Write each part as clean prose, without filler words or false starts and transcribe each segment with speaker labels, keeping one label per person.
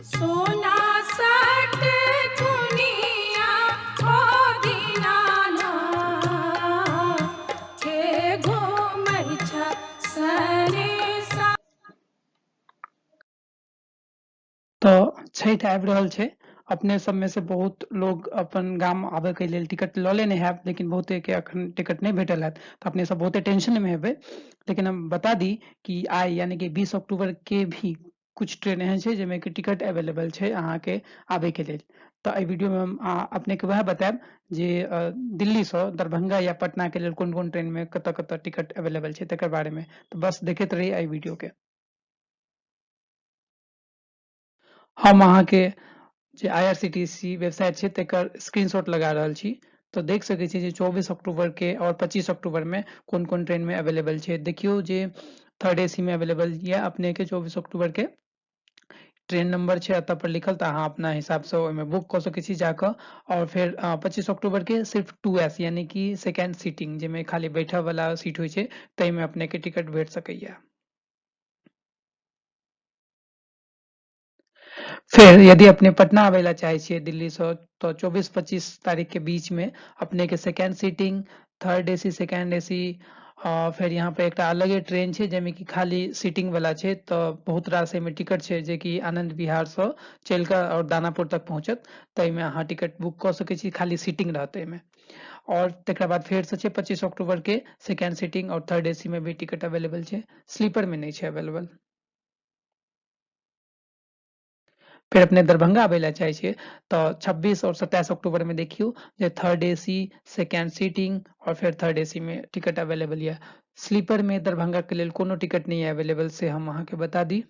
Speaker 1: सोना सट कुनिया हो दीनानाथ हे घुमै छ सनेसा।
Speaker 2: तऽ छठि आबि रहल छै। अपने सब में से बहुत लोग अपन गाम आबे के लेल टिकट लऽ लेने हैब, लेकिन बहुते के अखन टिकट नहि भेटल हैत, तऽ अपने सब बहुते टेंशन में हेबै। लेकिन हम बता दी कि आइ यानी कि 20 अक्टूबर के भी कुछ ट्रेन एहन छै जाहिमे कि टिकट अवेलेबल छै अहाँके आबे के लेल। तऽ एहि वीडियो में हम अपने के वएह बतायब जे दिल्ली से दरभंगा या पटना के लेल कोन कोन ट्रेन में कतऽ कतऽ टिकट अवेलेबल छै तकर बारे में। तऽ बस देखैत रही एहि वीडियो के। हम अहाँके जे IRCTC website छै तकर स्क्रीनशॉट लगा रहल छी। तऽ देख सकै छी जे 24 अक्टूबर के और 25 अक्टूबर में कोन कोन ट्रेन में अवेलेबल छै। देखियौ जे थर्ड एसी में अवेलेबल यऽ अपने के 24 अक्टूबर के ट्रेन नंबर छै एतऽ पर लिखल, तऽ अहाँ अपना हिसाब से ओहिमे बुक कऽ सकै छी जाकऽ। और फेर 25 अक्टूबर के सिर्फ 2S यानी कि सेकेंड सीटिंग जाहिमे खाली बैठऽ वाला सीट होइ छै ताहिमे अपने के टिकट भेट सकैया। फेर यदि अपने पटना आबै ला चाहै छियै दिल्ली से तऽ 24-25 तारीख के बीच में अपने के second seating, third AC, second AC, फेर यहाँ पे एकटा अलगे ट्रेन छै जाहिमे कि खाली सीटिंग वाला छै, तऽ बहुत रास एहिमे टिकट छै जे कि आनंद विहार से चलि कऽ और दानापुर तक पहुँचत, ताहिमे अहाँ टिकट बुक कऽ सकै छी, खाली सीटिंग रहत एहिमे। और तकरा बाद फेर से छै 25 अक्टूबर के सेकेंड सीटिंग और थर्ड एसी में भी टिकट अवेलेबल छै, स्लीपर में नहि छै अवेलेबल। फिर अपने दरभंगा आबै ला चाहै छियै तऽ 26 और 27 अक्टूबर में देखियौ जे थर्ड एसी, सेकेंड सीटिंग और फेर थर्ड एसी में टिकट अवेलेबल यऽ। स्लीपर में दरभंगा के लेल कोनो टिकट नहीं अवेलेबल, से हम अहाँके बता दी।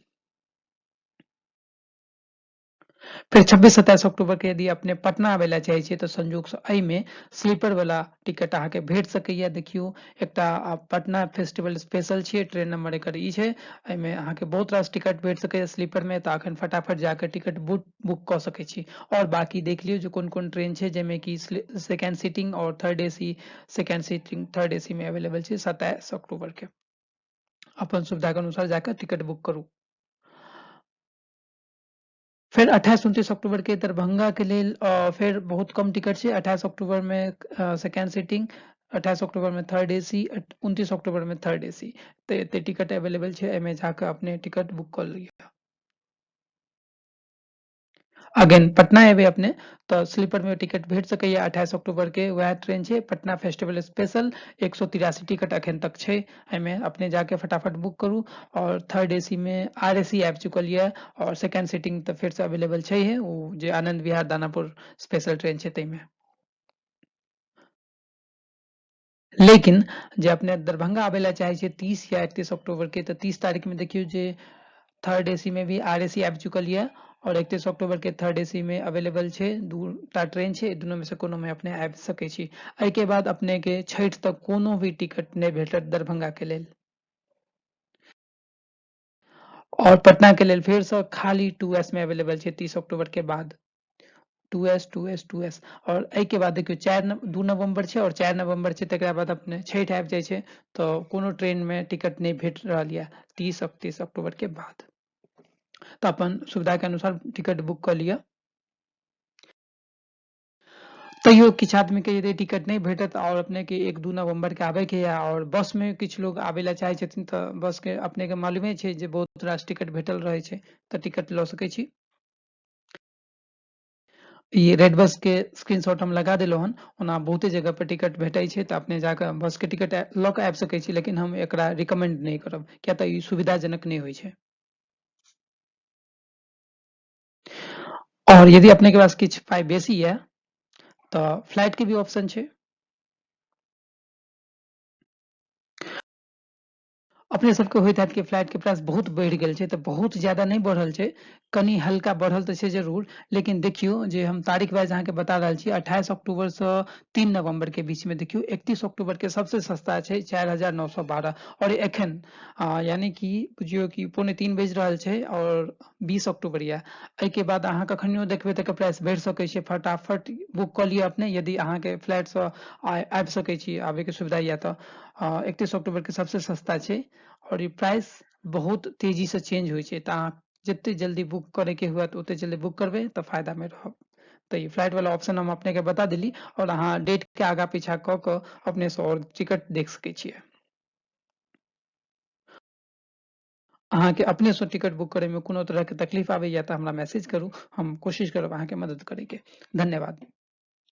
Speaker 2: फिर 26-27 अक्टूबर के यदि अपने पटना आबै ला चाहै छियै तऽ संजोग से एहिमे स्लीपर वाला टिकट अहाँके भेट सकैया। देखियौ एकटा पटना फेस्टिवल स्पेशल छियै, ट्रेन नंबर एकर ई छै, एहिमे अहाँके बहुत रास टिकट भेट सकैया स्लीपर में, तऽ अखन फटाफट जाके टिकट बुक कऽ सकै छी। और बाकी देख लियौ जे कोन कोन ट्रेन छै जाहिमे कि सेकेंड सीटिंग और third AC, second seating, third AC में अवेलेबल छै 27 अक्टूबर के। अपन सुविधा के अनुसार जाके टिकट बुक करू। फिर 28-29 अक्टूबर के दरभंगा के लेल फिर बहुत कम टिकट छै। 28 अक्टूबर में सेकेंड सीटिंग, 28 अक्टूबर में थर्ड एसी, 29 अक्टूबर में थर्ड एसी, तऽ एते टिकट अवेलेबल छै, एहिमे जाके अपने टिकट बुक कऽ लिअ। अगेन पटना एबै अपने तऽ स्लीपर में टिकट भेट सकैया 28 अक्टूबर के, वएह ट्रेन छै पटना फेस्टिवल स्पेशल, 183 टिकट अखन तक छै, एहिमे अपने जाके फटाफट बुक करू। और थर्ड एसी में आर एसी आबि चुकल यऽ और सेकेंड सीटिंग तऽ फेर से अवेलेबल छै हे, ओ जे आनंद विहार दानापुर स्पेशल ट्रेन छै ताहिमे। लेकिन जे अपने दरभंगा आबै ला चाहै छियै 30 या 31 अक्टूबर के, तऽ 30 तारीख में देखियौ जे थर्ड एसी में भी आर एसी आबि चुकल यऽ और 31 अक्टूबर के थर्ड एसी में अवेलेबल छै, दूटा ट्रेन छै, दुनू में से कोनो में अपने आबि सकै छी। एहिके बाद अपने के छठि तक कोनो भी टिकट नहि भेटत दरभंगा के लेल। और पटना के लेल फेर से खाली 2S में अवेलेबल छै 30 अक्टूबर के बाद, 2S, 2S, 2S। और एहिके बाद देखियौ 2 नवंबर छै और 4 नवंबर छै, तकरा बाद अपने छठि आबि जाइ छै, तऽ कोनो ट्रेन में टिकट नहि भेट रहल यऽ 30 अक्टूबर के बाद। तऽ अपन सुविधा के अनुसार टिकट बुक कऽ लिअ। तैयो किछु आदमी के यदि टिकट नहि भेटत और अपने के 1-2 नवंबर के आबे के यऽ और बस में किछु लोग आबे ला चाहै छथिन तऽ बस के अपने के मालूमे छै जे बहुत रास टिकट भेटल रहै छै, तऽ टिकट लऽ सकै छी। ई रेड बस के स्क्रीनशॉट हम लगा देलहुँ हन, ओना बहुते जगह पर टिकट भेटै छै तऽ अपने जाकऽ बस के टिकट लऽ कऽ आबि सकै छी, लेकिन हम एकरा रिकमेंड नहि करब किया तऽ ई सुविधाजनक नहि होइ छै। और यदि अपने के पास किछु पाइ बेसी यऽ तऽ फ्लाइट के भी ऑप्शन छै। अपने सबके होइत हैत कि फ्लाइट के प्राइस बहुत बढ़ि गेल छै, तऽ बहुत ज्यादा नहि बढ़ल छै, कनि हल्का बढ़ल तऽ छै जरूर, लेकिन देखियौ जे हम तारीख वाइज अहाँके बता रहल छी, 28 अक्टूबर से 3 नवंबर के बीच में देखियौ 31 अक्टूबर के सबसे सस्ता छै 4912, और एखन यानी कि बुझियौ कि 2:45 बजि रहल छै और 20 अक्टूबर यऽ। एहिके बाद अहाँ कखनियो देखबै तऽ एकर प्राइस बढ़ि सकै छै, फटाफट बुक कऽ लिअ अपने यदि अहाँके फ्लाइटसँ आबि सकै छी, आबैके सुविधा यऽ तऽ। 31 अक्टूबर के सबसे सस्ता छै और ई प्राइस बहुत तेजी से चेंज होइ छै, तऽ अहाँ जते जल्दी बुक करैके हुए तऽ ओते जल्दी बुक करबै तऽ फायदामे रहब। तऽ ई फ्लाइट वाला ऑप्शन हम अपनेके बता देली और अहाँ डेट के आगा पीछा कऽ कऽ अपनेसँ और टिकट देख सकै छियै। अहाँके अपनेसँ टिकट बुक करैमे कोनो तरहके तकलीफ आबैया तऽ हमरा मैसेज करू, हम कोशिश करब अहाँके मदद करैके। धन्यवाद।